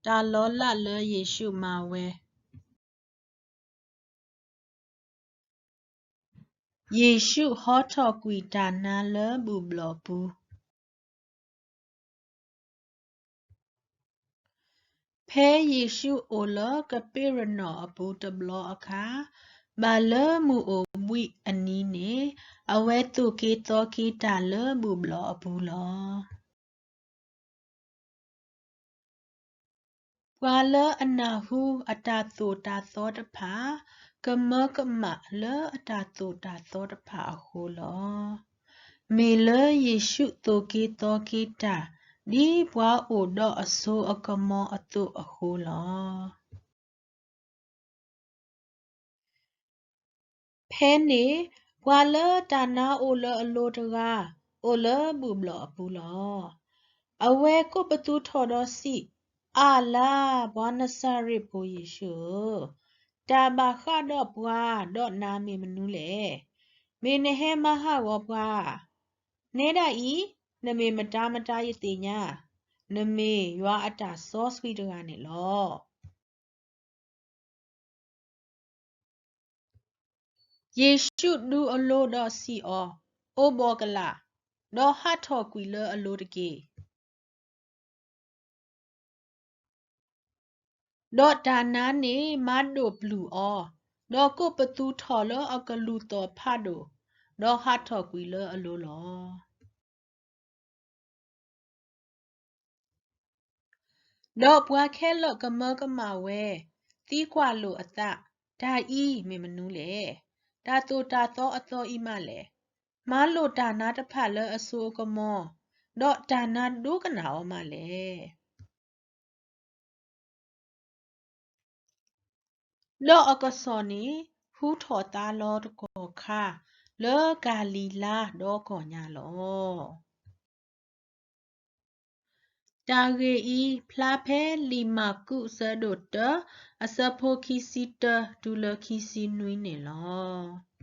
တၢ်လီၤလးလၢယ့ၣ်ၡူးမၤဝဲ. ယ့ၣ်ၡူးဟီထီၣ်ကွံာ်တၢ်နါလၢဘူၣ်ဘျီၣ်အပူၤ. ဖဲယ့ၣ်ၡူးအိၣ်လၢကပ့းရနီၣ်အပူၤတဘျီအခါ, ဘၣ်လၢမုၢ်အိၣ်ဘှံးအနံၤန့ၣ်, အဝဲသိၣ်က့ၤသီက့ၤတၢ်လၢဘူၣ်ဘျီၣ်အပူၤလီၤ. ပှၤလၢအနၢ်ဟူအတၢ်သိၣ်တၢ်သီတဖၣ်, ကမၢကမၣ်လၢအတၢ်သိၣ်တၢ်သီတဖၣ်အဃိလီၤ. မ့ၢ်လၢယ့ၣ်ၡူးသိၣ်က့ၤသီက့ၤတၢ်, ဒ်ပှၤအိၣ်ဒီးအစိအကမီၤအသိးအဃိလီၤ. ဖဲန့ၣ်, ပှၤလၢတၢ်နါအိၣ်လၢအလိၤတဂၤ, အိၣ်လၢဘူၣ်ဘျီၣ်အပူၤလီၤ. အဝဲကိးပသူထီၣ်ဒီးစံး, အၣ်လါ, ပှၤနစၤရ့းဖိယ့ၣ်ၡူးဧၢ, တၢ်ဘၣ်ဃးဒီးပှၤ, ဒီးနၤမ့ၢ်မနုၤလဲၣ်. မ့ၢ်နဟဲမၤဟးဂီၤပှၤ, နဲဒၣ်အံၤ, နမ့ၢ်မတၤမတၤယသ့ၣ်ညါ, နမ့ၢ်ယွၤအတၢ်စီဆှံတဂၤန့ၣ်လီၤ. ယ့ၣ်ၡူးဒူအလိၤဒီးစံးအီၤ, အိၣ်ဘှီၣ်ကလာ်, ဒီးဟးထီၣ်ကွံာ်လၢအလိၤတက့ၢ်. ဒီးတၢ်နါန့ၣ်မၤဒိၣ်ပျုၢ်အီၤ, ဒီးကိးပသူထီၣ်လၢအကလူးသီၣ်ဖးဒိၣ်, ဒီးဟးထီၣ်ကွံာ်လၢအလိၤလီၤ. ဒီးပှၤခဲလၢာ်ကမၢကမၣ်ဝဲ, သံကွၢ်လိာ်အသး, တၢ်အံၤမ့ၢ်မနုၤလဲၣ်. တၢ်သိၣ်တၢ်သီအသီအံၤမးလဲၣ်. မၤလိာ်တၢ်နါတဖၣ်လၢအစိအကမီၤ, ဒီးတၢ်နါဒိကနၣ်အီၤမးလဲၣ်. ဒီးအကစီၣ်န့ၣ်ဟူထီၣ်သါလီၤတကီၢ်ခါ လၢကၤလံၤလါဒီကီၢ်ညါလီၤ. တၢ်ဂ့ၢ်အံၤဖျါဖဲလံာ်မၢ်ကူး အဆၢဒိၣ်တၢ အဆၢဖိခံဆံတၢတုၤလၢခံဆံနွံန့ၣ်လီၤ.